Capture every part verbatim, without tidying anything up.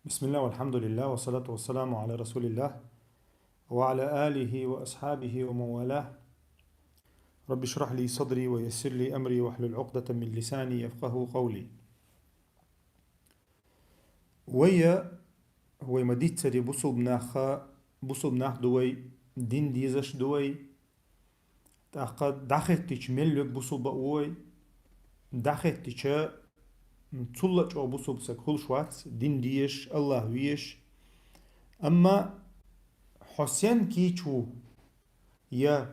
بسم الله والحمد لله والصلاة والسلام على رسول الله وعلى آله وأصحابه ومن والاه. رب اشرح لي صدري ويسر لي أمري واحلل عقدة من لساني يفقهوا قولي. Вай, вай ма дийццаре бусулба нах, бусулба нах ду вай, дин дезаш ду вай. ТӀаккха дӀахеттича мел верг бусулба а ву вай. ДӀахеттича, м, цул а чӀогӀа бусулба саг хулаш вац, дин дезаш, АллахӀ везаш. Амма хьо сен кийча ву, е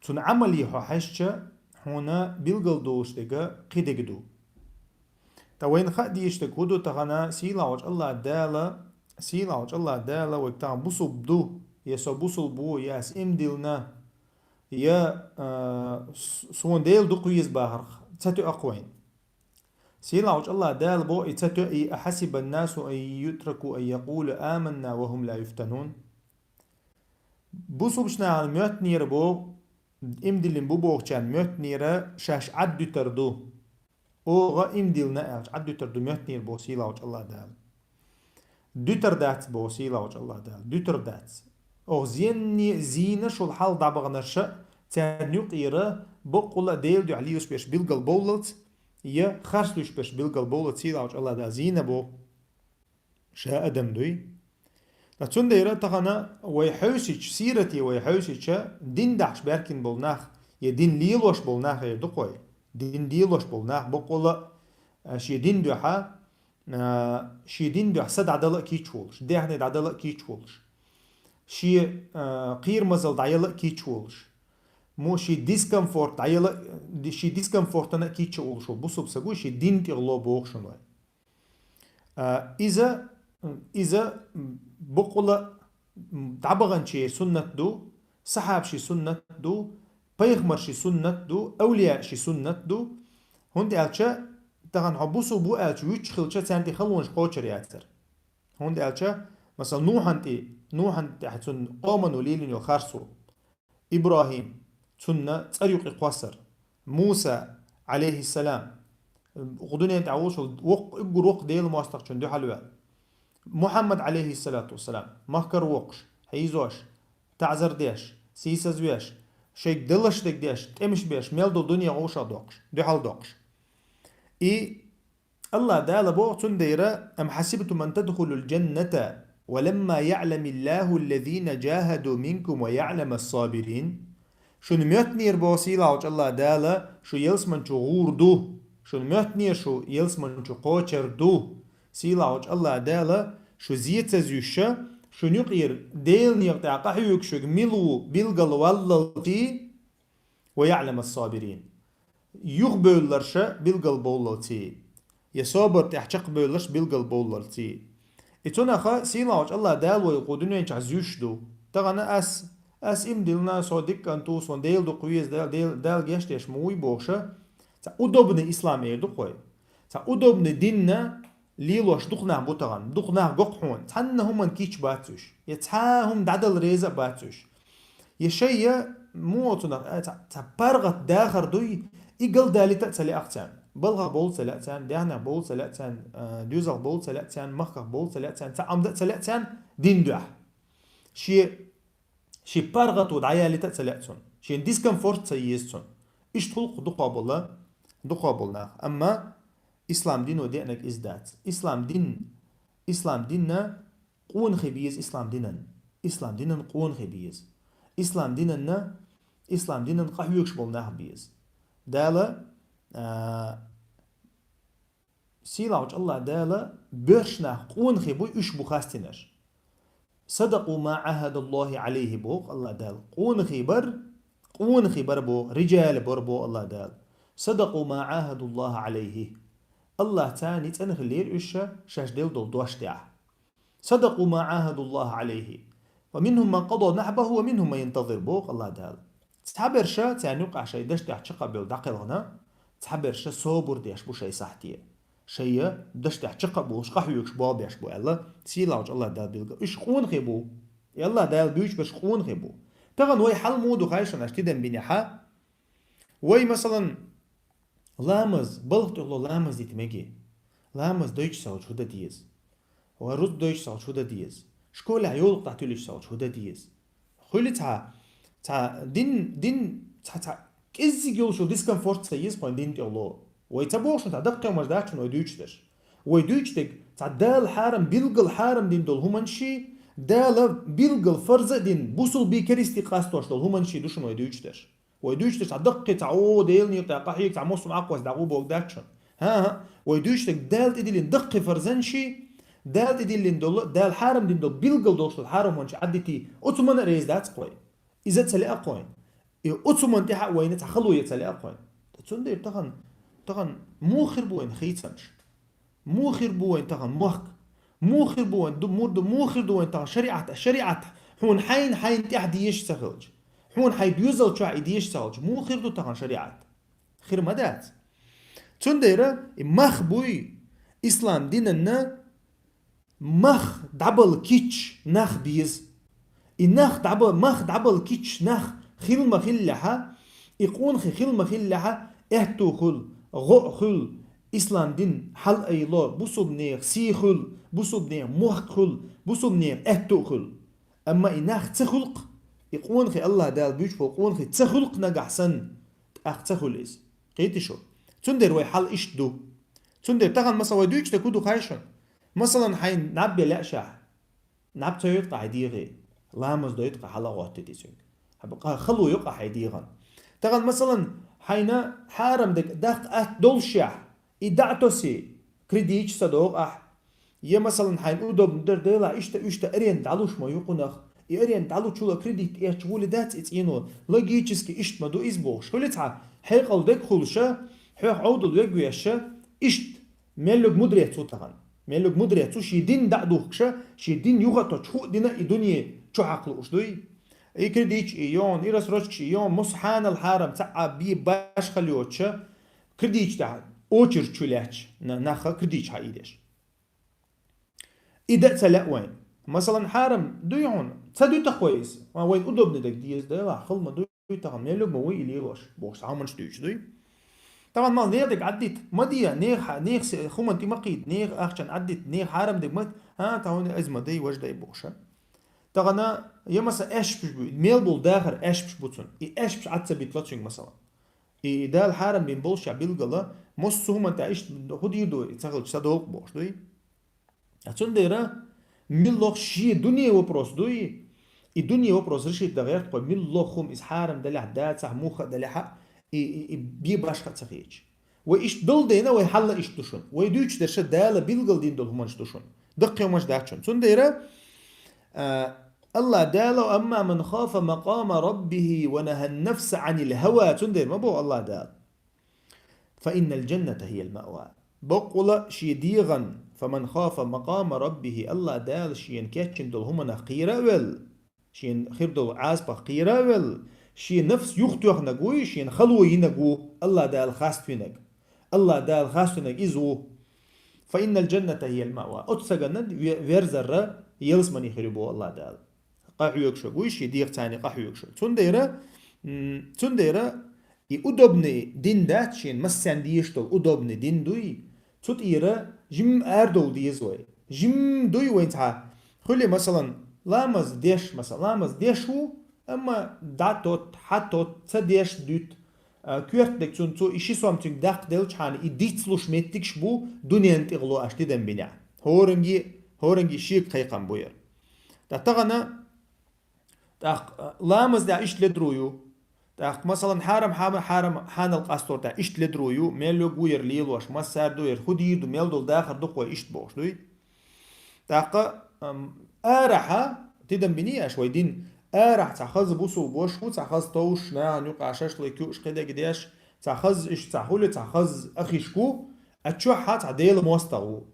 цун Ӏамале хьо хьежача, хьона билгал долаш дерг кхы дерг ду. ТӀаккха вайна хаа дезаш дерг фу ду тахан? Сийлахьча АллахӀ Дала, сийлахьча АллахӀ Дала вайга тахан бусулба ду, е со бусулба ву, е аз иман диллина, е, а, с-, сона Даьла дукха веза бахарх ца тоъакх вайна. Сийлахьча АллахӀ Дала бо и ца тоъий: «أحسب الناس أن يتركوا أن يقولوا آمنا وهم لا يفتنون». Бусулба нахана моттанера бо, иман диллина бу бохачарна моттанера шоаш Ӏаддуьтар ду. Оаха иман диллина аьлча Ӏаддуьтар ду моттанера бо сийлахьча АллахӀ Дала. Дуьтар дац бо сийлахьча АллахӀ Дала. Дуьтар дац. Оаха зене, зийнашул хьалха дӀабаханарш а, царна юкъера боккъала а Даьла дуьхьа лелаш берш билгал бовллалц, е харц луш берш билгал бовллалц сийлахьча АллахӀ Дала зийна бо ша адам дуй. ТӀаккха цундела тахан вай хьовсича, сирате вай хьовсича, дин дахьаш баьркина бола нах, е дин лелош бола нах эр ду-кх вай. Дин лелош бола нах боккъала а, шен дин дуьхьа, а, шен дин дуьхьа са дӀадала а кийча волаш, даьхни дӀадала а кийча волаш, шен, а, кхерамазал дӀаяла а кийча волаш, мо шен дискомфорт дӀаяла а, ди-, шен дискомфортана а кийча волаш вола бусулба саг ву, шен дин тӀехьа ло боху шуна вай. А, иза, иза боккъала дӀабаханчеран суннат ду, сахьабашин суннат ду, пайхамаршин суннат ду, авлияашин суннат ду. ХӀунда аьлча тахан хьо бусулба ву аьлча вуьтуш хилча, царна тӀера халонаш кхочур яцар. ХӀунда аьлча, масала, Нухьан тӀе, Нухьан тӀехьа цун къомано лелийна йола харцо. ИбрахӀим, цунна цӀера юкъе кхоссар. Муса, Ӏалайхиссалам, укх дуьнен тӀехь волаш вола воккха, уггар воккха Даьла моастагӀчунна дуьхьал ваьлла. Мухьаммад, Ӏалайхиссалату вассалам, махкара воккхуш, хьийзош, таӀзар деш, сийсазвеш, шайга далаш дерг деш, тӀемаш беш, мел дола дуне вовшах доккхуш, дуьхьал доккхуш. И АллахӀ Дала боху цундела: «أم حسبتم أن تدخلوا الجنة ولما يعلم الله الذين جاهدوا منكم ويعلم الصابرين». Шуна моттанера боху сийлахьча АллахӀ Дала, шу ялсамани чу гӀур ду. Шуна моттанера шу ялсамани чу кхочур ду. Сийлахьча АллахӀ Дала шу зе ца зуьйш, шуна юкъера Делан некъа тӀехь къахьоьгуш верг мила ву билгал валлалц, «ويعلم الصابرين». Юхабевлларш билгал бовллалц, я собар тӀехь чекхбевлларш билгал бовллалц. И цунах сийлахьча АллахӀ Дала вай кху дуьнен чохь зуьйш ду. Тахан ас, ас иман диллина, со дика кӀант ву, сона Дела дукха веза, Дала, Дела, Дала гечдеш ма вуй бохуш, цхьа удобный ислам эр ду-кх вай. Цхьа удобный дин лелош дукха нах бу тахан, дукха нах го-кх хьуна, цхьанна хӀуманна кийча бац уьш, я цхьа хӀума дӀадала реза а бац уьш. Я шайна, муха цунах, а, цхьа, цхьа паргӀат дахар дуй, и галдалийта а ца лаьа-кх царна. Балхах бовла ца лаьа царна, даьхнех бовла ца лаьа царна, а, доьзалх бовла ца лаьа царна, махках бовла ца лаьа царна, цхьа Ӏомадан а ца лаьа царна дин дуьхьа. Шен, шен паргӀато дӀаялийта а ца лаьа цунна, шен дискомфорт ца еза цунна. Иштта хуьлу-кх дукхахбола, дукхахбола нах. Амма ислам дино деанарг иза дац. Ислам дин, ислам динна къонахий беза ислам динан. Ислам динан къонахий беза. Ислам динанна, ислам динан къахьоьгуш бола нах беза. Дала, а, сийлахьча АллахӀ Дала боьрша нах къонахий буй, уьш бу хастийнарш. «صدقوا ما عاهدوا الله عليه», боху АллахӀ Дала. Къонахий бар, къонахий бар боху, рижал бар боху АллахӀ Дала. «صدقوا ما عاهدوا الله عليه». АллахӀаца цӀена хилира уьш шаьш делла долу дош тӀехь. «صدقوا ما عاهدوا الله عليه. فمنهم من قضى نحبه ومنهم من ينتظر», боху АллахӀ Дала. Цхьаберш царна юкъахь шайн дашна тӀехь чекхбевлла дӀакхелхина, цхьаберш собар деш бу шайн сахьте. Шайн дашна тӀехь чекхболуш, къахьоьгуш болх беш бу аьлла, сийлахьча АллахӀ Дала билгал. Уьш къонахий бу. И АллахӀ Дала буьйцуш берш къонахий бу. Тахан вай хьал муха ду хаьий шуна, аша тидам бинехь? Вай, масалан, ламаз, балха тӀехула ламаз дита мега. Ламаз дайча ца хилча хӀун дан деза? Вай рузба дойчу сахалча хӀу дан деза? Школехь йовлакх дӀатуьллуш сахалча хӀу дан деза? Хуьлий цхьа, цхьа дин, дин, цхьа, цхьа кӀеззиг йолуш йолу дискомфорт ца еза кхойн дин тӀехула. Вай ца бохуш цхьа даккхий хӀуманаш дац шуна вай дуьйцуш дерш. Вай дуьйцуш дерг цхьа Дала хьарам, билггал хьарам дина долу хӀуманаш, Дала билггал фарз а дина, бусулбий керистий къастош долу хӀуманаш ду шуна вай дуьйцуш дерш. Вай дуьйцуш дерш цхьа даккхий цхьа, о, Делан некъа тӀехь къахьега цхьа мосазза Ӏаккхосса дӀагӀо боху дац шуна. ХӀан-хӀа, вай дуьйцуш дерг Дала тӀедиллина даккхий фарзанаш, Дала тӀедиллина долу, Дала хьарам дина долу, билггал долуш долу хьарам хӀуманаш Ӏаддитий, оцу хӀуманна а реза дац кхой. Иза а ца лаьа кхойн. И оцу хӀуманна тӀехь а вайна цхьа хало ян ца лаьа кхойн. Цундела тахана, тахана муха хир бу вайн хийцамаш? Муха хир бу вайн тахана мохк? Муха хир бу вайн ду-, мурд-, муха хир ду вайн тахана шариӀат? ШариӀат хьуна хьайна хьайна тӀехь дезаш ца хилча, хьуна хьайн доьзал чохь и дезаш ца хилча, муха хир ду тахана шариӀат? Хир ма дац. Цундела и мах буй, ислам динанна мах дӀабала кийча нах беза. И нах дӀаба-, мах дӀабала кийча нах хила ма хиллехьа, и къонахий хила ма хиллехьа, аьтту хуьлу, гӀо а хуьлу, ислам дин хьалаайало, бусулбанех сий хуьлу, бусулбанех мохк хуьлу, бусулбанех аьтту а хуьлу. Амма и нах ца хуьлу-кх, и къонахий, АллахӀ Дала буьйцуш болу къонахий ца хуьлу-кх нагахь санна, тӀаккха ца хуьлу иза. Кхетий шу? Цундела вай хьал иштта ду. Цундела тахана, масала, вай дуьйцуш дерг хӀун ду хаьий шуна? Масалан, хьайна наб бен лаьа шахь, наб ца йойту-кх хьайн дегӀе, ламаз дойту-кх, хьала а гӀоттуьйту цуьнга. Хьан бакъ-, хало йо-кх хьайн дегӀан. Тахана, масалан, хьайна хьарам дерг даккха атта доллушехь, и дӀа а тосий, кредиташ ца догӀу ахь. Я, масалан, хьайна удобно дерг делахь, иштта, иштта аренда дӀалуш ма ю кхунах. И аренда дӀалучул а кредит эцча гӀоли дац и цӀено. Логически иштта ма ду иза бохуш. Хуьлий цхьа хьекъал дерг хуьлуша, хьоьх Ӏовдал вег веша, иштта. Мел йогу мудрец ву тахана. Мел йогу мудрец ву, шен дин дӀа а духкуша, шен дин юха а тоьчу хӀуъа дина и дуьне чу хьакха лууш дуй? И кредиташ и йогӀун, и рассрочкаш и йогӀун, муса хьанал хьарам цхьа а бен башхалла йоцуша, кредиташ тӀехь очередь чу лаьтташ, на-, нахха кредиташ хьаийдеш. И дан а ца лаьа вайн. Масалан, хьарам дуй хьуна? Ца дуьту-кх вай иза. Ма вайн удобный дерг деза делахь, хала ма дуй тахана, мел йогу ма вуй и лелош, бохуш, хьаманаш дуьйцуш дуй. Тахана ма нехан дерг Ӏаддита ма де, нехан, нехан се-, хӀуманна тӀе ма кхийда, нехан ахчанна Ӏаддита, нехан хьарам дерг ма, хӀа, тахана иза ма дай, важа дай бохуша. Тахана, я, масала, аьшпаш бу, мел болу дахар аьшпаш бу цунна. И аьшпаш Ӏад ца битало цуьнга, масала. И Дала хьарам бина боллушехь билггала, массо а хӀуманна тӀехь иштта хӀун дийр ду, и ца хилча, ца долу-кх бохуш дуй? А цундела милла шен дуьне вопрос дуй, и дуьне вопрос решить дан гӀерта кхой, милла хӀума иза хьарам далехь, дацахь, муха а далехьа, и, и, и бен башха а ца хеташ. Вай иштта долу дела, вай хьал а иштта ду шуна. Вай дуьйцуш дерша Дала билггал дина долу хӀуманаш ду шуна. Даккхий хӀуманаш дац шуна. Цундела, а, АллахӀ Дала: «Амма ман хафа макъама раббихи ва нахӀан нафса Ӏанил хӀава», цундела ма боху АллахӀ Дала: «Фа иннал жанната хӀиял маъва». Баккъала шен дегӀан, «фаман хафа макъама раббихи», АллахӀ Дала шена кечйина долу хӀуманах кхера а велла, шена хир долу Ӏазапах кхера а велла, шен нафс юхатоьхнарг вуй, шена хало йинарг ву, АллахӀ Дала хаставинарг. АллахӀ Дала хаставинарг иза ву. «Фа иннал жанната хӀиял маъва». Оцу стагана ве-, верзарра ялсамани хир ю боху АллахӀ Дала. Къахьоьгуш верг вуй, шен дегӀаца къахьоьгуш верг. Цундела, м, цундела и удобный дин дац шена, массарна дезаш долу удобный дин дуй, цу тӀера жимма арадовла деза вай. Жимма дуй вайн цхьа. Хуьлий, масалан, ламаз деш, масалан, ламаз деш ву, амма дӀатот, хьатот, ца деш дуьту. А, коьртаниг цунна цо и ши сом цуьнга даккха делчхьана, и дицлуш меттигаш бу дуьненна тӀехула аша тидам бинехь. ХӀоранге, хӀоранге шега кхайкхам бу яра. Ткъа тахана, тӀаккха, а, ламаз тӀехь иштта ледаро ю. ТӀаккха, масалан, хьарам, хьарам, хьарам, хьанал къастор тӀехь иштта ледаро ю. Мел йогу яра лелош, массара ду яра, хӀун дийр ду, мел долу дахар ду-кх вай иштта бохуш дуй. ТӀаккха, ам, арахьа, тидам биний аша вай дин, арахь цхьа хаза бусулба ваша ву, цхьа хаза товш, нахана юкъахь шашлык юуш, кхидерг деш, цхьа хаза иштта, цхьа хуьлий, цхьа хаза ахиш ву, а чохь цхьа Делан мостагӀа ву.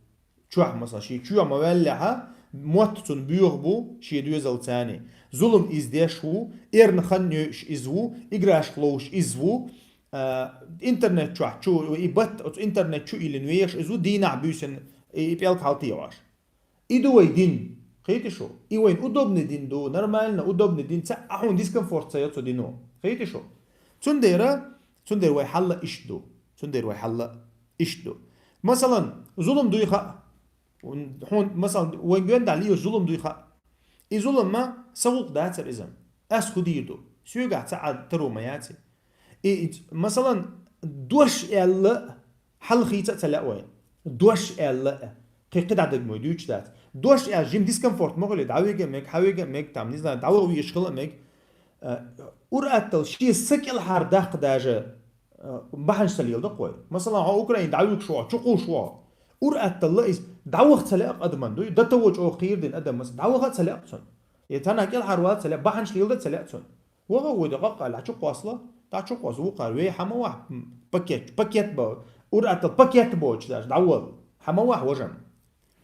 Чохь, масалан, шен чоь ма ваьллехьа, мотт цунна боьха бу, шен доьзалца. Зулам иза деш ву, эрна хан йойуш иза ву, играшка ловш иза ву, а, интернет чохь чу, и бат оцу интернет чу йиллина вехаш иза ву, дийнахь буьйсанна и, и пӀелг хьалтайош. И ду вай дин. Кхетий шу? И вайн удобный дин ду, нормально, удобный дин. Цхьа а хьуна дискомфорт ца йо цу дино. Кхетий шу? Цундела, цундела вай хьал а иштта ду. Цундела вай хьал а иштта ду. Масалан, зулам дуй хаьа. Хьун, масалан, вайн гоьнда лийо зулам дуй хаьа. И зулам ма са гӀулакх дацар иза. Ас хӀу дийр ду? Соьгахь ца Ӏа таро ма яций. И, и, масалан, дош аьлла, хьалхийца а ца лаьа вай. Дош аьлла, кхы кхы дӀадаг мой дуьйцуш дац. Дош аьлла, жим дискомфорт ма хуьлий, дӀавига а мег, хьавига а мег, там, не знаю, дӀаваха везаш хила а мег. Э, ур аттал шен са кӀелхьардаккха даже, э, бахьанаш ца леладо-кх вай. Масалан, хьо Украине дӀавуьгуш ву, чукхувш ву. Ур атталла иза, дӀаваха ца лаьа-кх адаман дуй, до того чӀогӀа кхийра дина адам, маса, дӀаваха а ца лаьа-кх цунна. Е цхьаннахьа кӀелхьарвала ца лаьа, бахьанаш леладо а ца лаьа цунна. ВагӀа вой де къакъа аьлла, чукхоссало, дӀа чукхосса вукхар, вей хьа ма вахь, м, пакет, пакет бо, ур аттал пакет боцуш даже, дӀаволла. Хьа ма вахь, важа-м.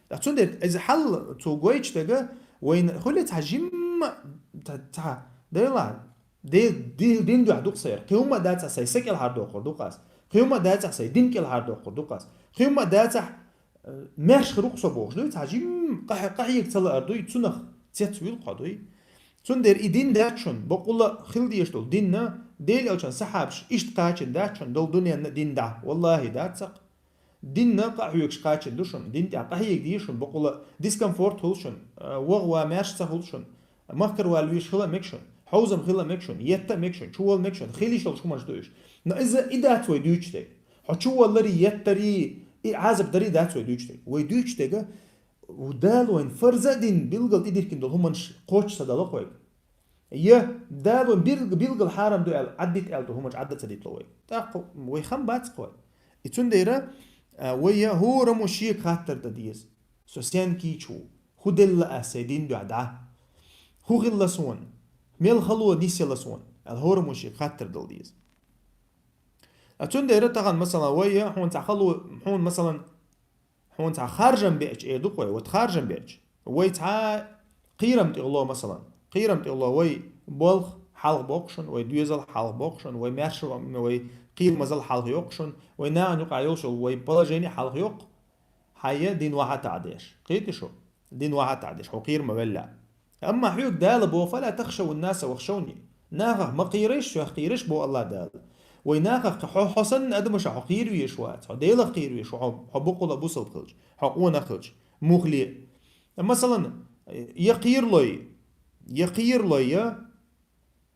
Ткъа цундела иза хьал цо гойтуш дерг, вайна хуьлий цхьа жимма, цхьа, цхьа, дела, де, ди-, дин дуьхьа ду-кх сайра. Кхин хӀумма а дацахь, сай са кӀелхьардоккхур ду-кх ас. Кхин хӀумма а дацахь, сай дин кӀелхьардоккхур ду-кх ас. Кхин хӀумма а дацахь, э, маьрша хир ву-кх со бохуш дуй, цхьа жимма къахье-, къахьега ца лаар дуй, цунах цец вуьлу-кх хьо дуй. Цундела и дин дац шуна, бакъулла а хила дезаш долу дин, Делан Элчан сахьабаш иштта кхачийна дац шуна, долу дуьненна а дин дӀа. Валлахьи, дац-кх. Динна къа а хьоьгуш кхачийна ду шуна, дин тӀехь къахьега деза шуна, бакъулла а дискомфорт хуьлу шуна, а, вогӀа ван маьрша ца хуьлу шуна, махкара вала везаш хила а мег шуна, хьовзам хила а мег шуна, етта а мег шуна, чувала мег шуна, хила йиш йолуш хӀуманаш ду уьш. Но иза и дац вай дуьйцуш дерг. Хьо чувалари, еттари, и Ӏазап дари дац вай дуьйцуш дерг. Вай дуьйцуш дерг, Дала вайна фарз а дина, билггал тӀедихкина долу хӀуманаш кхоччуш ца дало-кх вайга. Я Дала вайна билг-, билггал хьарам ду аьлла, Ӏаддита аьлла долу хӀуманаш Ӏадда ца дитало вайга. ТӀаккха вай хам бац-кх вай. И цундела, а, вай я хӀораммо шега хаттар дан деза. Со сенна кийча ву? ХӀу делла ас сайн дин дуьхьа дӀа? ХӀу хилла суна? Мел хало нисъелла суна? Аьлла, хӀораммо шега хаттар дала деза. А цундела тахана, масалан, вай я хьуна цхьа хало, хьуна, масалан, Хьуна цхьа харжам беача эр ду-кх вай, вот харжам беача. Вай цхьа кхерам тӀехула, масалан. Кхерам тӀехула вай болх хьалха боккхушун, вай доьзал хьалха боккхушун, вай маьрша, вай кхерамазал хьалха йоккхушун, вай нахана юкъахь йолуш йолу вай положение хьалха йоккху, хьан я дин вахьа таӀа деш. Кхетий шу? Дин вахьа таӀа деш, хьо кхерам а велла. Амма хьоьга Дала боху: «Фала тахшавун наса вахшавни». Нахах ма кхерайша, соьх кхерайша, боху АллахӀ Дала. Вай нахах кхе-, хьо, хьо санна адамаша хьо кхийра везаш вац, хьо Делах кхийра везаш ву, хьо, хьо бакъулла бусалба хилча, хьо къонах хилча, мухле. Масалан, я кхералой, я кхералой, я,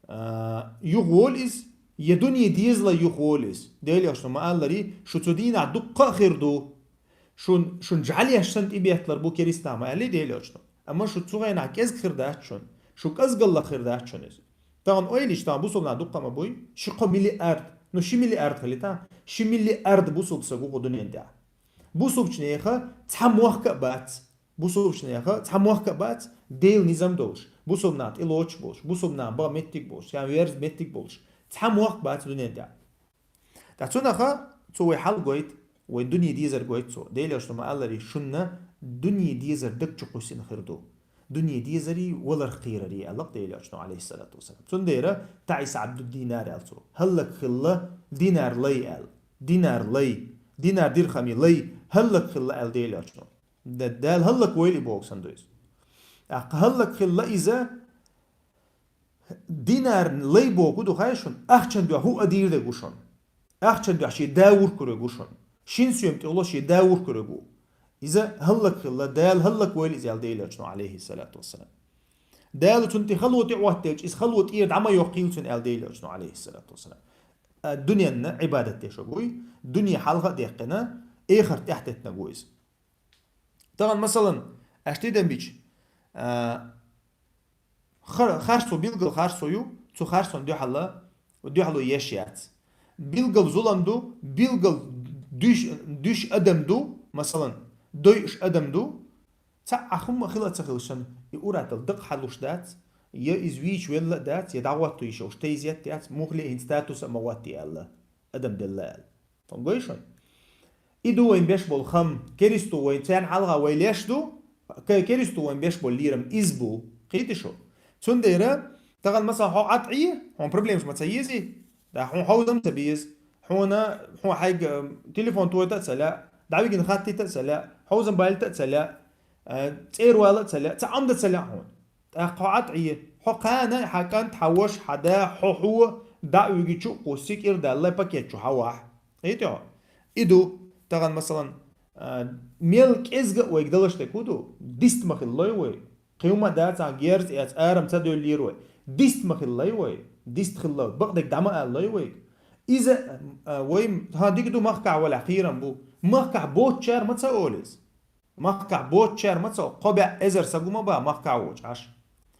а, юхаволу иза, я дуьне дезалой юхаволу иза. Делан Элчано ма-аллара, шу цу дийнахь дуккха а хир ду. Шун, шун жӀаьлеш санна тӀебетталур бу керистанаш, ма аьллий Делан Элчано. Амма шу цу хенахь кӀезиг хир дац шуна. Шу кӀезгаллах хир дац шуна иза. Тахана ойла йича, тахана бусалба нах дуккха а ма буй, ши-кхо миллиард, ну, ши миллиард хили тахана, ши миллиард бусалба саг ву кху дуьнен тӀехь. Бусалбачу нехан цхьа мохк а бац. Бусалбачу нехан цхьа мохк а бац, Делан низам долуш, бусалба нах тӀелоцуш болуш, бусалба нах бан меттиг болуш, шен верза меттиг болуш, цхьа мохк бац дуьнен тӀехь. Ткъа цунах цо вай хьал гойту, вай дуьне дезар гойту цо. Делан Элчано ма-аллара, шуна дуьне дезар даг чу кхуьссина хир ду. Дуьне дезарий, валарх кхерарий, аьлла-кх Делан Элчано, алейхиссалату вассалам. Цундела таӀиса Ӏабдуд-динар аьлла цо. ХӀаллакьхилла динар лай аьлла. Динар лай. Динар дирхамий лай. ХӀаллакьхилла аьлла Делан Элчано. Да-, Дала хӀаллаквойла и боху санна ду иза. ТӀаккха хӀаллакьхилла иза, динар лай боху ду хьай шуна, ахчан дуьхьа хӀу а дийр дерг ву шуна. Ахчан дуьхьа шен да вуркург ву шуна. Шин соьма тӀехула шен да вуркург ву. Иза хӀаллакьхилла, Дала хӀаллаквойла иза аьлла Делан Элчано, алейхиссалату вассалам. Дала цунна тӀе хало тӀе Ӏоттаелча, иза хало тӀера дӀа ма йоккхийла цунна аьлла Делан Элчано, алейхиссалату вассалам. А, дуьненна Ӏибадат деш ву вай, дуьне хьалха а дехкина, эхарт тӀехь теттинарг ву иза. Тахана, масалан, аьш тидам бича, а, хар-, харцо, билггал харцо ю, цу харцонна дуьхьала, дуьхьало еш яц. Билггал зулам ду, билггал дуьш, дуьш адам ду, масалан, дойуш адам ду, цхьа а хӀумма хила а ца хилча санна, и ур атталла дакъа хьалуш дац, я иза вийча велла а дац, я дӀагӀотто йиш йолуш тайза етта яц, мухле а хӀинца статус а ма гӀоттий аьлла, адам делла аьлла. Гой шуна? И ду вайн беш болу хам, керисто вайн царна хьалха вай леш ду, ке-, керисто вайн беш болу лерам иза бу. Кхийти шу? Цундела, тахана, масала, хьо Ӏад Ӏе, хьуна проблемаш ма ца езий? Да, хьуна хьовзам ца беза. Хьуна, хьуна хьайга, м, телефон тойта а ца лаьа, дӀавигина хаттийта а ца лаьа, хьовзам байта а ца лаьа, э, цӀера вала а ца лаьа, цхьа Ӏамда ца лаьа хьуна. ТӀаккха хьо Ӏад Ӏе, хьо кхана, хьан кӀант, хьан ваша, хьан да, хьо хьо, дӀа а вигичу а кху сикӀира далла пакет чу хьан вахь. Кхийти хьо? И ду, тахана, масалан, А, мел кӀезга а вайга далаш дерг хӀун ду? Дист ма хилла вай. Кхин хӀума дацахь, герз эца, арам ца доьллийра вай. Дист ма хилла вай. Дист хилла, бакъдерг дӀа ма алла вайга. Иза, а, вай, хьан дика ду, махкахь валахь кхерам бу. Махкахь боцучара ма ца олу иза. Махкахь боцучара ма ца олу, кхо бӀе эзар саг ма бац махкахь воцуш Ӏаш.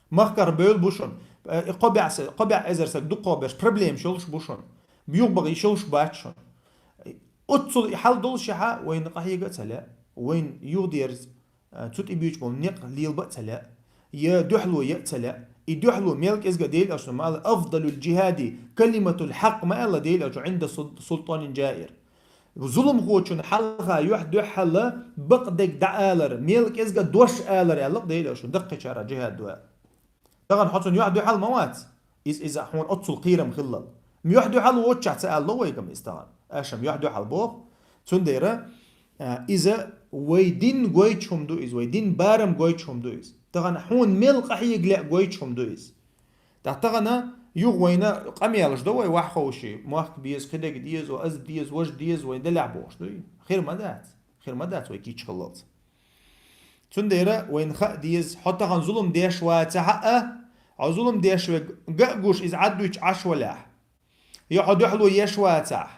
Махкара бевлла бу шуна. Э, кхо бӀе са-, кхо бӀе эзар саг дукхахберш, проблемаш йолуш бу шуна. Юхабаха йиш йолуш бац шуна. Оццул и хьал долушехь, вайна къахьега а ца лаьа, вайна юхадерза, а, цу тӀе буьйцуш болу некъ лелабан а ца лаьа, я дуьхьало ян а ца лаьа. И дуьхьало мел кӀезга а, Делан Элчано ма аьлла: «Афдалул джихади калиматул хьакъ», ма аьлла Делан Элчано, «Ӏинда сул-, султанин джаир». Зуламхочун хьалха юьхь-дуьхьал бакъдерг дӀаалар, мел кӀезга а дош алар аьлла-кх Делан Элчано, даккхийчара джихад ду аьлла. Тахана хьо цунна юьхь-дуьхьал ма вац, иза, иза хьуна оццул кхерам хиллал. Юьхь-дуьхьал воцучохь ца алло вайга-м иза тахана. Аша-м юьхь-дуьхьал боху. Цундела, а, иза вай дин гойтуш хӀума ду иза, вай дин барам гойтуш хӀума ду иза. Тахана хьуна мел къахьега лаьа гойтуш хӀума ду иза. Ткъа тахана юха вайна къамелаш до вай, ваха ховший, мохк беза, кхидерг деза, аз деза, важа деза, вай делахь бохуш дуй? Хир ма дац. Хир ма дац вай кийча хиллалц. Цундела вайна хаа деза, хьо тахана зулам деш вацахь а, хьо зулам деш верг ган а гуш, иза Ӏад дуьтуш Ӏаш валахь, я хьо дуьхьало еш вацахь,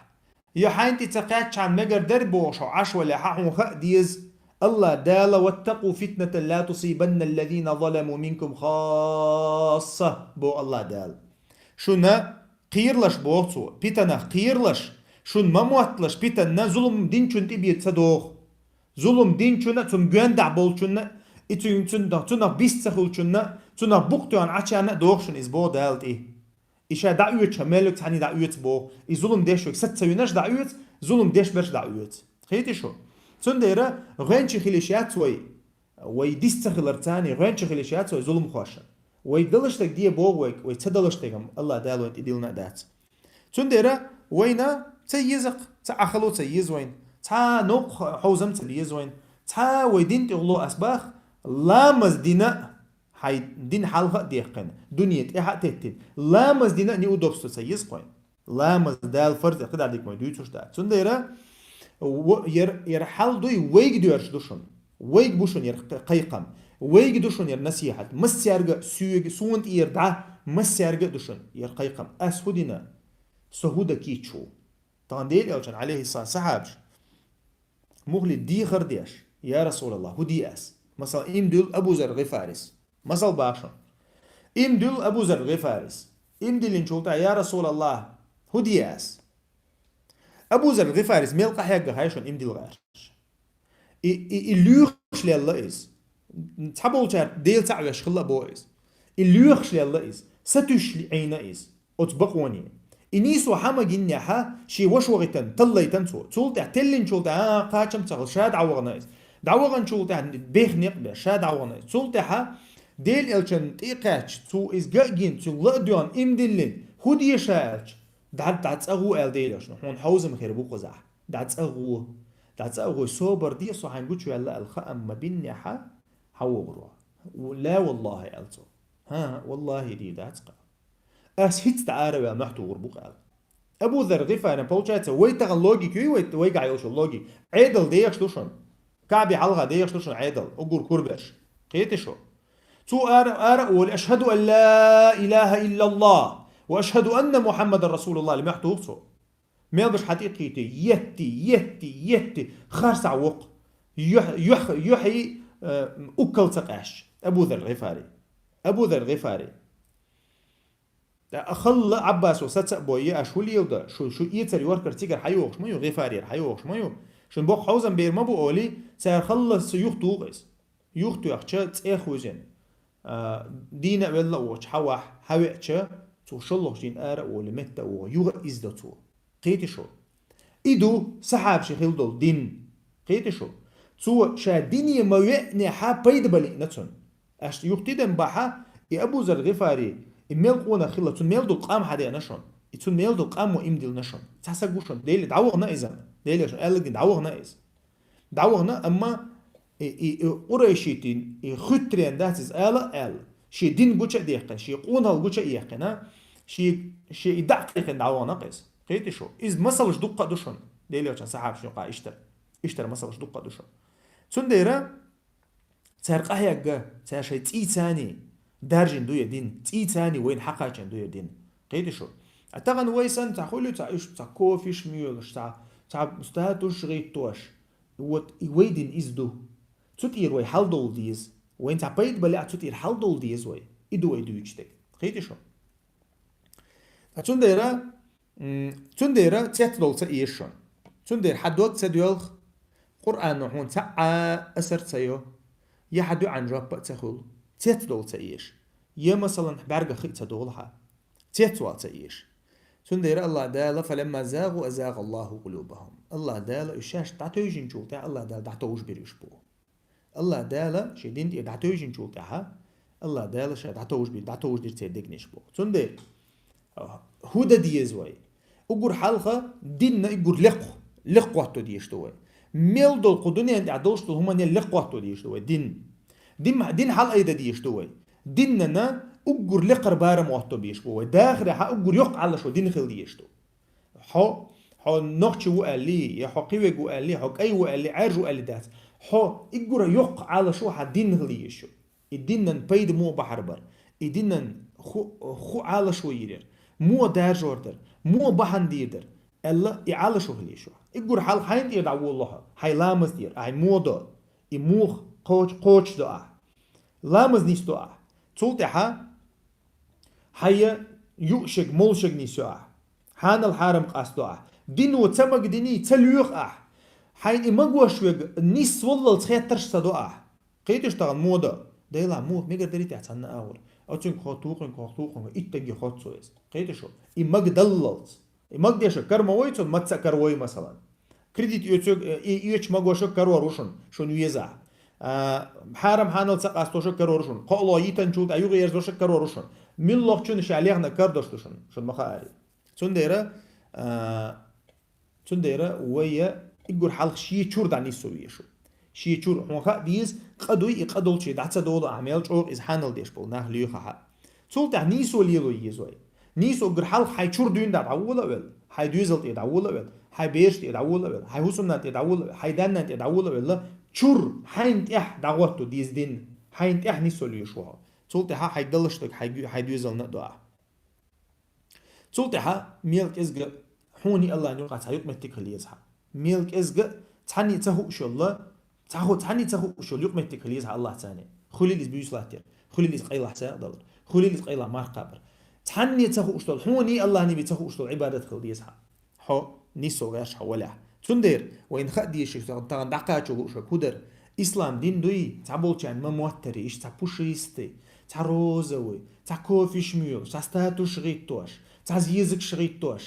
я хьайна тӀе ца кхаьччхьана мегар дара бохуш хьо Ӏаш валахь, хьуна хаа деза, АллахӀ Дала: «Ваттакъу фитнатан ла тусибанна аллазина заламу минкум хасса», боху АллахӀ Дала. Шуна кхералаш, боху Цо, питанах кхералаш, шуна ма мотталаш питанна, зулам динчун тӀе бен ца доху. Зулам динчунна а, цунна гоьндахь болчунна а, и цуьнан, цунна, цунах бист ца хуьлучунна а, цунах букъ тоьхна Ӏачарна а доху шуна иза, боху Дала тӀе. И ша дӀаоьцуш, мел верг цхьаьний дӀаоьцу боху. И зулам деш верг саца ца винарш дӀаоьцу, зулам деш берш дӀаоьцу. Кхетий шу? Цундела гӀоьнча хила йиш яц вай. Вай дис ца хиларца а, гӀоьнча хила йиш яц вай зуламхошна. Вай далаш дерг де боху вайга, вай ца далаш дерг-м АллахӀ Дала вайна тӀедиллина а дац. Цундела вайна ца еза-кх, цхьа Ӏахало ца еза вайна, цхьа новкъа хьовзам ца беза вайна, цхьа вай дин тӀехула ас бах, ламаз дина а, хьайн дин хьалха а дехкина, дуьне тӀаьхьа а теттина, ламаз дина а неудобство ца еза-кх вайна. Ламаз Дала фарз аьлла кхидӀа дика ма дуьйцуш дац. Цундела во-, яр-, яр хьал дуй, вайга доьрзуш ду шуна. Вайга бу шуна яр кхайкхам. Вайга ду шуна яр насихьат. Массаьрга а соьга, суна тӀера дӀа, массаьрга а ду шуна яр кхайкхам. Ас хӀун дина? Со хӀун дан кийча ву? Тахана Делан Элчанна, Ӏалайхиссалам, сахьабаш мухли дехар деш: «Я РасулаллахӀ, хӀун де ас?» Масала, ийман дилла Абу Зар ГӀифарис. Масал баха шуна. Ийман дилла Абу Зар ГӀифарис. Ийман диллинчул тӀаьхьа: «Я РасулаллахӀ, хӀун де ас?» Абу Зар ГӀифарис мел къахьегна хьай шуна ийман дилла гӀерташ? И, и, и лоьхуш лелла иза. Цхьаболчара Дела цхьаъ веш хилла а боху иза. И лоьхуш лелла иза. Сатуьйсуш Ӏийна иза оцу бакъоне. И нийсо хьа ма гиннехь, шен ваша вахийтина, таллайтина цо. Цул тӀаьхьа теллинчул тӀаьхьа, а, кхачам ца хилла, ша дӀавахана иза. ДӀаваханчул тӀаьхьа беха некъ беш, ша дӀавахана иза. Цул тӀаьхьа Делан Элчанна тӀе а кхаьчча, цо иза ган а гина, цуьнга ла а доьгӀна, ийман диллина, хӀун де ша аьлча, дӀа, дӀа цӀа гӀо аьлла Делан Элчано, хьуна хьовзам хир бу кхузахь. ДӀа цӀа гӀо. ДӀа цӀа а гӀой, собар де, со хьайна гучуваьлла аьлла хаам ма биннехь, хьан вогӀур ву? Ла валлахӀи аьлла цо. ХӀан, валлахӀи дийр дац-кх. Ас хӀинца дӀа ара а ваьлла, мохь тухур бу-кх аьлла. Абу Зар ГӀифарин, получается, вай тахана логика юй, вай, вайгахь йолчу логика. Ӏедал дехаш ду шуна. КаӀбе хьалха дехаш ду шуна Ӏедал, уггар курберш. Кхетий шу? Цо ара, ара а волий: «Ашхаду ан ла илахӀа иллаллахӀ ва ашхаду анна Мухьаммадан расулуллахӀ», аьлла, мохь туху цо. Мел беш хьан тӀе а кхийти, етти, етти, етти, харцахь воккху. Юьхь-, юьхь-, юьхьий, э, уккал ца къаьсташ. Абу Зар ГӀифари. Абу Зар ГӀифари. ТӀаккха халла Ӏаббасо саца а бойъий, аш хӀун леладо, шу, шу эцар йоркар цигара хьайогӀуш ма ю, ГӀифарера хьайогӀуш ма ю. Шуна боккха хьовзам бер ма бу олий, цара халла са юхатуху иза. Юхатоьхча, цӀех вуьзина, а, дийна а велла а воцуш, хьавахь, хьавеача, цо шолгӀачу дийнахь ара а волий, метта а вогӀий, юха а иза до цо. Кхетий шу? И ду сахьабашна хилла долу дин. Кхетий шу? Цо ша дине ма веанехь пайда бан лиъна цунна. Аш юхатидан бахьа, и Абу Зар ГӀифари, и мел къонах хилла, цунна мел долу къам хьадеана шуна. И цунна мел долу къам ма ийман диллина шуна. Цхьа саг ву шуна, Дела, дӀавахана иза. Дела шуна аьлларг дина, дӀавахана иза. ДӀавахана, амма и, и, и къурайшитийн, и хуьттаренна дац иза ала а аьлла, шен дин гуча а дехкина, шен къонахалла гуча а ехкина, шен, шен и дӀа а кхайкхина дӀавахана-кх иза. Кхетий шу? Иза масалш дуккха а ду шуна, Делан Элчанан сахьабашна юкъахь иштта. Иштта масалаш дукха ду шо. Цундера цар къахьегга, цар шай цӀийцани даржин ду я дин, цӀийцани вайна хьакхачан ду я дин. Кхийди шо. А таган вай сан ца хули ца иш, ца кофиш миёлаш, ца, ца статуш гӀиттош. Вот и вай дин из ду. Цу тӀир вай хьалдовла деза. Вайн ца пайда бале а цу тӀир хьалдовла деза вай. И ду вай дуьйчу дег. Кхийди шо. А цундера, м, цундера цецдол ца эшон. Цундера хьа дог ца доьлх, Къуръано хьуна ца а асар ца йо, я хьа дуьӀан жоппа а ца хуьлу, цецдол ца эш. Я, масалан, бӀарга хи ца долу хьа. Цецвал ца эш. Цундера Аллах Дала: «Фаламма загу азага Аллаху къулубахум». Аллах Дала уьш шаьш дӀатевжинчул тӀаьхьа Аллах Дала дӀатовжбир уьш бу. Аллах Дала ши дин тӀе дӀатевжинчул тӀаьхьа, Аллах Дала ша дӀатовжбир, дӀатовждир церан дегнаш бу. Цундела, а, хӀу дан деза вай? Угур хьалха динна иггур лекх, лекх хӀотто дезаш ду вай. Мел долу кху дуьнен тӀехь долуш долу хӀуманел лекх хӀотто дезаш ду вай. Дин. Дин, дин хьал айда дезаш ду вай. Диннана уггур лекхар барам хӀотто безаш бу вай. Дахарехьа уггур йоккха Ӏалашо дин хила дезаш ду. Хьо, хьо нохчи ву аьлли, я хьо кхивег ву аьлли, хьо кӀай ву аьлли, Ӏаьржа ву аьлли дац. Хьо иггур йоккха Ӏалашо хьан дин хила дезаш ю. И диннан пайда муха бахьар бар? И диннан ху, ху Ӏалашо йийр яр? Муха даржор дар? Муха бахьана дийр дар? Аьлла, и Ӏалашо хила йиш ю. Иггур хьалха хьайна тӀера дӀаволало хьо, хьайн ламаз тӀера, ахь муха до? И муха кхочу, кхочу до ахь? Ламаз нисдо ахь. Цул тӀаьхьа хьайя юушег, молшег нисйо ахь. Хьанал хьарам къасто ахь. Дино ца магадиний, ца лоьху ахь. Хьайна и магош вега нисваллалц хеттарш ца до ахь. Кхеташ тахана муха до? Дайла, муха мегар дарий тӀехь цхьанна агӀор? Оцуьнга хо, тухуьнга хо, тухуьнга хо, иттанге хоццо иза. Кхеташ хьо? И магадаллалц. И магадешаг кара ма вой цунна, маца а кара вой, масалан. Кредит оьцуьг, э, и оьцуш магошаг карор ву шуна, шуна везахь. А, хьарам хьанал ца къастошаг карор ву шуна. КхоалгӀа йитанчул тӀе юхаерзошаг карор ву шуна. Муьлххачунна ша лехна карадош ду шуна, шуна ма хаари. Цундела, а, цундела вайя иггур хьалха шен чуьра дӀанисо везаш ву. Шен чуьра хьуна хаа деза, къа дуй, и къа долчий дӀа ца долу ахь мел чӀогӀа иза хьанал деш болу нах лоьхахьа. Цул тӀаьхьа нийсо лело еза вай. Нийсо уггар хьалха хьайн чуьра дуьйна дӀа дӀавола а велла, хьайн доьзал тӀе дӀавола а велла, хьайн бераш тӀе дӀавола а велла, хьайн хӀусамнана тӀе дӀавола а велла, хьайн даннана тӀе дӀавола а велла, чуьра хьайна тӀехь дӀагӀотто деза дин, хьайна тӀехь нийсо лоьш ву хьо. Цул тӀаьхьа хьайн далаш даг, хьайн гу-, хьайн доьзална а до ахь. Цул тӀаьхьа мел кӀезга хьуна Аллахьна юкъахь цхьа юкъаметтиг хила еза хьан. Мел кӀезга цхьанний ца хууш йолла, цхьа ху-, цхьанний ца хууш йолла юкъаметтиг хила еза хьан Аллахьца цхьаьна. Хуьлийла иза буьйса латтар, хуьлийла иза къайлахь сагӀа далар, хуьлийла иза къайлахь марха кхабар. Цхьанний ца хууш долу, хьуна Аллахьна бен ца хууш долу Ӏибадат хила деза хьан. Хьо нийсо гӀерташ хьан валехь. Цундела вайна хаа дезаш тахана дӀакхачо луушаг хӀу дара? Ислам дин дуй, цхьаболчарна ма моттарий, иштта цхьа пушистый, цхьа розовый, цхьа кофеш муьйлуш, цхьа статуш гӀиттош, цхьа зезагаш гӀиттош.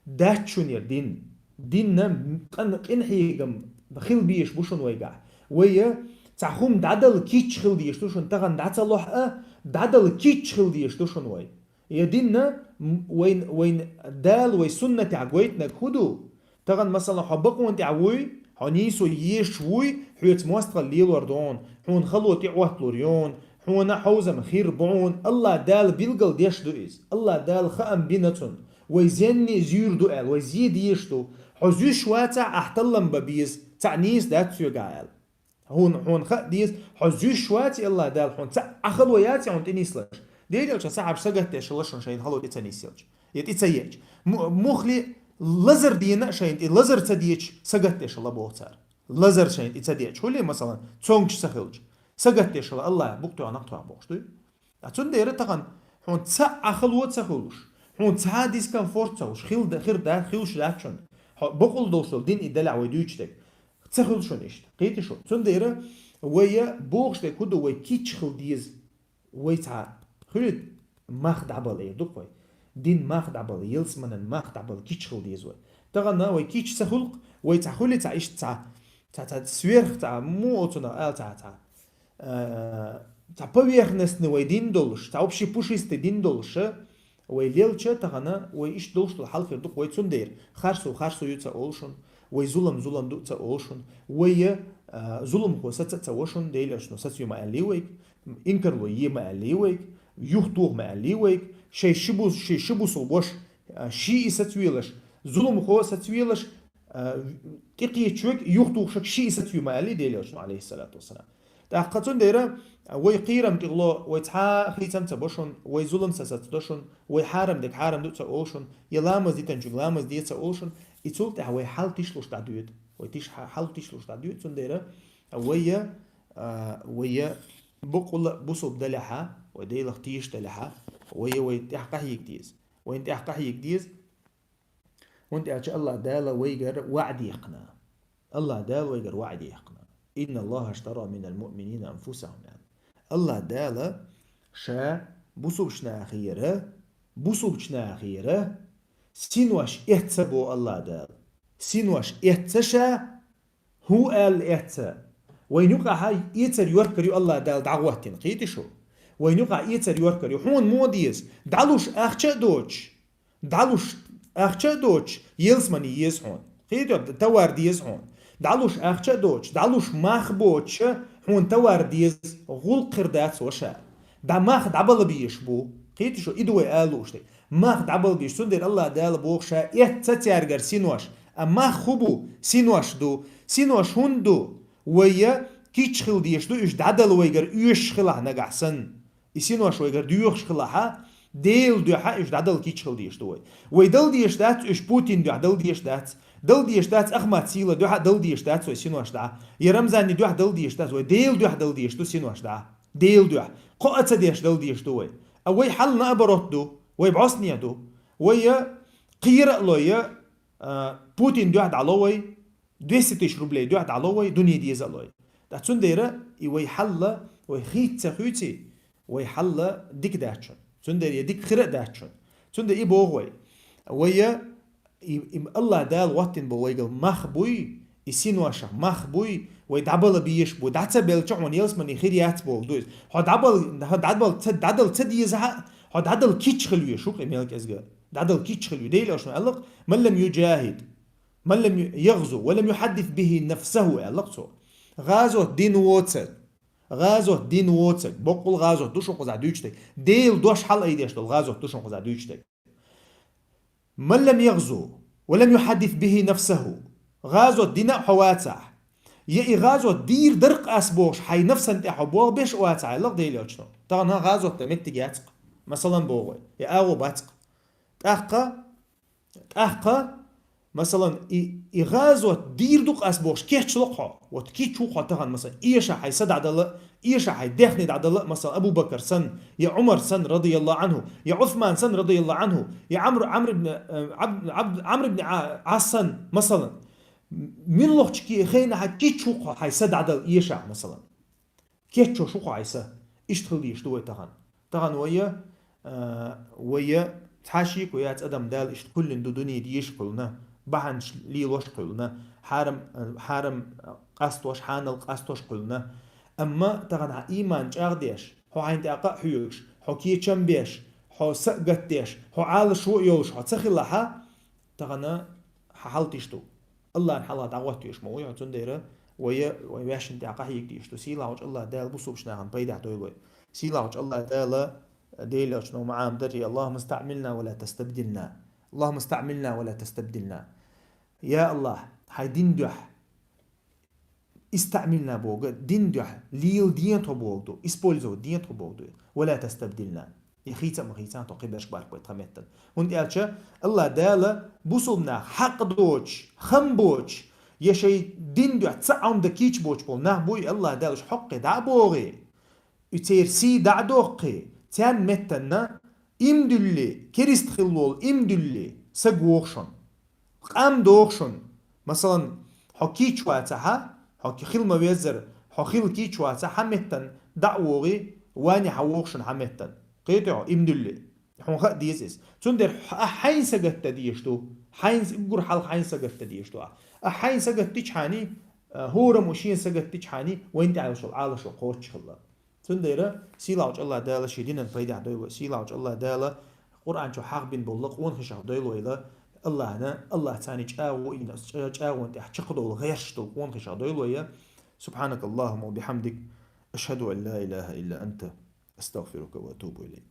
Дац шуна яра дин. Динна къан-, къинхьегам хила безаш бу шуна вайгахь. Вайя цхьа хӀума дӀадала кийча хила дезаш ду шуна, тахана дӀа ца лохь а, дӀадала кийча хила дезаш ду шуна вай. Я динна, м, вайн, вайн Дала вай суннатехь гойтинарг хӀу ду? Тахана, масалан, хьо бакъонан тӀехь вуй, хьо нийсо езаш вуй, хьоьца мостагӀалла лелор ду хьуна, хьуна хало тӀеӀотталур ю хьуна, хьуна хьовзам хир бу хьуна, Аллах Дала билгал деш ду иза. Аллах Дала хаам бина цунна. Вай зенне а зуьйр ду аьлла, вай зе дезаш ду. Хьо зуьйш вацахь, ахь таллам бан беза, цхьаъ нийса дац соьгахь аьлла. Хьуна, хьуна хаа деза, хьо зуьйш вац, Аллах Дала хьуна цхьаъ а хало яц хьуна тӀе нислаш. Делелча сахьабаш сагатдеш хилла шуна шайна хало тӀе ца нисъелча. Я тӀе ца еача. Му-, мухли лазар дийна а шайна тӀе, лазар ца деача, сагатдеш хилла боху цара. Лазар шайна тӀе ца деача. Хуьлий, масалан, цонгаш ца хилча. Сагатдеш хилла Аллах букъ тоьхна, нах тоьхна бохуш дуй? А цундела тахана хьуна цхьаъ а хало ца хуьлуш, хьуна цхьа а дискомфорт ца хуьлуш, хил да-, хир да-, хилуш дац шуна. Хьо бакъул долуш долу дин и далехь вай дуьйцу дерг. Ца хуьлу шуна иштта. Кхетий шу? Цундела вайя бохуш дерг хӀу ду, вай кийча хила деза. Вай цхьа хуьлу мах дӀабала эр ду-кх вай. Дин мах дӀабала, ялсаманан мах дӀабала кийча хила деза вай. Тахана вай кийча ца хуьлу-кх, вай цхьа хуьлу цхьа иштта цхьа, цхьа, цхьа сверх, цхьа муха оцунах ала, цхьа, цхьа, а, цхьа поверхностный вай дин долуш, цхьа общепушистый дин долуш, а, вай лелча тахана, вай иштта долуш долу хьал хир ду-кх вай цундела. Харцо харцо ю ца олу шуна, вай зулам зулам ду ца олу шуна, вай, а, зуламхо саца а ца во шуна, Делера элчано саца ю ма аьллий вайга, инкарло е ма аьллий вайга, юхатоха ма аьллий вайга, шайн ши бус-, ши, ши бусулба ваша, а, ший и сацавелаш, зуламхо сацавелаш, А, тӀекхеча шуьга, юхатухуш шуьга ши и саца ю ма аьллий Делан Элчано, Ӏалайхиссалату вассалам. ТӀаккха цундела вай кхерам тӀехло, вай цхьа хийцам ца бо шун, вай зулам сацац до шун, вай хьарам дерг хьарам ду ца олу шун, я ламаз дитанчуьнга ламаз де ца олу шун, и цул тӀаьхьа вай хьал тишлуш дӀадоьду. Вай тиш-, хьал тишлуш дӀадоьду, цундела вай, а, вай боккъала бусулба далехьа, вай Делах тешаш далехьа, вай, вай тӀехь къахьега деза. Вайна тӀехь къахьега деза. ХӀунда аьлча АллахӀ Дала вайгара ваӀда яьккхина. АллахӀ Дала вайгара ваӀда яьккхина. «Инна Аллаха аштара минал муъминина анфусахум», аьлла. АллахӀ Дала ша бусулбачу нахера, бусулбачу нахера синош эцна боху АллахӀ Дала. Синош эцна ша, хӀун аьлла эцна? Вайна юкъахь эцар йоьркар ю АллахӀ Дала дӀахӀоттийна, кхетий шу? Вайна юкъахь эцар йоьркар ю. Хьуна муха деза? ДӀалуш ахча а доцуш, ДӀалуш ахча а доцуш, ялсамани еза хьуна. Кхетий, товар деза хьуна. ДӀалуш ахча а доцуш, дӀалуш мах боцуш, хьуна товар деза, гӀуллакх хир дац ваша. ДӀа мах дӀабала безаш бу. Кхетий шу, и ду вай ала лууш дерг. Мах дӀабала безаш, цундела АллахӀ Дала боху ша эцна цаьргара синош. А мах хӀун бу? Синош ду. Синош хӀунда ду? Вай кийча хила дезаш ду, уьш дӀадала вайгара оьшуш хилахь нагахь санна. И синош вайгара доьхуш хилахь, Делан дуьхьа уьш дӀадала кийча хила дезаш ду вай. Вай дала дезаш дац, уьш Путин дуьхьа дала дезаш дац. Дала дезаш дац Ахмат-Сийлан дуьхьа, дала дезаш дац вай синош дӀа. Я Рамзанан дуьхьа дала дезаш дац вай. Делан дуьхьа дала дезаш ду синош дӀа. Делан дуьхьа. Кхоъ а ца деш дала дезаш ду вай. А вай хьал наоборот ду. Вай бӀостанехьа ду. Вай я кхера а лой, я, а, Путин дуьхьа дӀало вай. Двести тысяч рублей дуьхьа дӀало вай, дуьне деза а лой. Ткъа цундела и вай хьал, вай хийца ца хуьйций, вай хьал дика дац шуна. Цундела я дика хир а дац шуна. Цундела и боху вай. Вай я, и, и АллахӀ Дала хӀоттийна болу вайгара мах буй, и синошах мах буй, вай дӀабала безаш бу, дӀа ца белча хьуна ялсамани хир яц боху ду иза. Хьо дӀабала, хьо дӀабала ца, дӀадала ца дезахь а, хьо дӀадала кийча хила везаш ву-кх и мел кӀезга. ДӀадала кийча хила везаш. Делан Элчано аьлла-кх: «Ман лам юджахид». «Ман лам ю-, ягъзу ва лам юхьаддис бихи нафсаху», аьлла-кх цо. ГӀазот дина воцург, гӀазот дина воцург, боккъал гӀазот ду шуна кхузахь дуьйцуш дерг. Делан дош хьалаайдеш долу гӀазот ду шуна кхузахь дуьйцуш дерг. «Ман лам ягъзу ва лам юхьаддис бихи нафсаху». ГӀазот дина а хьо вацахь, я и гӀазот дийр дара-кх ас бохуш, хьайн нафсан тӀе хьо болх беш а вацахь, аьлла-кх Делан Элчано. Тахана гӀазот дан меттиг яц-кх. Масалан боху вай, я агӀо бац-кх. ТӀаккха ТӀаккха, масалан, и, и гӀазот дийр ду-кх ас бохуш, кечло-кх хьо. Вот кийча ву-кх хьо тахана, масалан, эша хьайн са дӀадала, эша хьайн даьхни дӀадала, масалан, Абу Бакр санна, я Ӏумар санна, радияллаху Ӏанху, я Ӏусман санна, радияллаху Ӏанху, я Ӏамр, Ӏамр ибн, э, Ӏабд, Ӏабд, Ӏамр ибн Ӏа-, Ӏас санна, масалан. Муьлххачу ке-, хенахь кийча ву-кх хьо хьайн са дӀадала эша, масалан. Кеччо шу кху Ӏайса. Иштта хила дезаш ду вай тахана. Тахана вай, а, вай цхьа шеко яц адам Дала иштта кхоьллина ду дуьне дезаш кхоьллина, бахьанаш лелош кхоьллина, хьарам, а, хьарам къастош, хьанал къастош кхоьллина. Амма тахана хьан ийман чӀагӀдеш, хьо хьайна тӀаккха а хьоьгуш, хьо кечам беш, хьо са а гатдеш, хьо Ӏалашо а йолуш хьо ца хилахьа, тахана хьан хьал тиш ду. Аллахьан хьалха дӀагӀоттавеш ма вуй хьо, цундела вай, вай ваьшшина тӀехь къахьега дезаш ду. Сийлахьчу Аллахь Дала бусулбачу нахана пайдехь дойла вай. Сийлахьчу Аллахь Дала Делан Элчано ма Ӏамадарра, «Аллахумма стаӀмилна ва ла тастабдилна». «Аллахумма стаӀмилна ва ла тастабдилна». Я Аллахь, хьайн дин дуьхьа, истаӀмилна боху, дин дуьхьа, лела ден тхо боху ду, использовать ден тхо боху ду. «Ва ла тастабдилна». И хийца а ма хийцахьа тхо кхиберш барх бай тхан меттана. ХӀунда аьлча Аллахь Дала бусулба нах хьакъ доцуш, хам боцуш, я шайн дин дуьхьа цхьа Ӏомда кийча боцуш болу нах буй, Аллахь Дала уьш хьокхий дӀа а богӀий, и церан сий дӀа а доккхий, царна меттанна имдуьлли, керист хилла волу имдуьлли саг воху шуна. Къам доху шуна. Масалан, хьо кийча вацахьа, хьо ки-, хила ма веззара, хьо хила кийча вацахьа, хьан меттан дӀа а вогӀий, вани хьан воху шуна хьан меттан. Кхетий хьо, имдуьлли. Хьуна хаа деза иза. Цундела хьо-, ахь хьайна сагатта дезаш ду. Хьайна с-, уггар хьалха хьайна сагатта дезаш ду ахь. Ахь хьайна сагатдичхьаний, а, хӀораммо шена сагатдичхьаний, вайна тӀехь йолуш йолу Ӏалашо кхоччуш хилла. Цундела сийлахьчу Аллахь Дала шен динан пайдехь дойла вай. Сийлахьчу Аллахь Дала Къуръан чу хьахбина болу къонахашах дойла вайла. Аллахьна, Аллахь царна чӀагӀо йина, чӀа-, чӀагӀонна тӀехь чекхдовла гӀерташ долу къонахашах дойла вай. Субхьанакаллахумма ва бихьамдик. Ашхаду ан ла илаха илла анта. Астагфирука ва атубу илайк.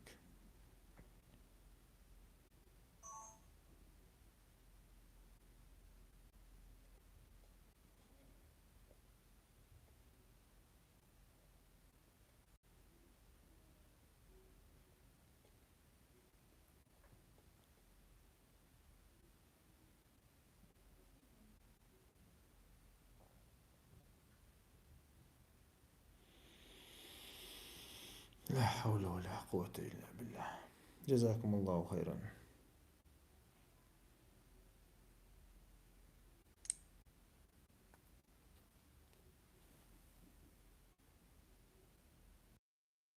لا حول ولا قوة إلا بالله. جزاكم الله خيرا.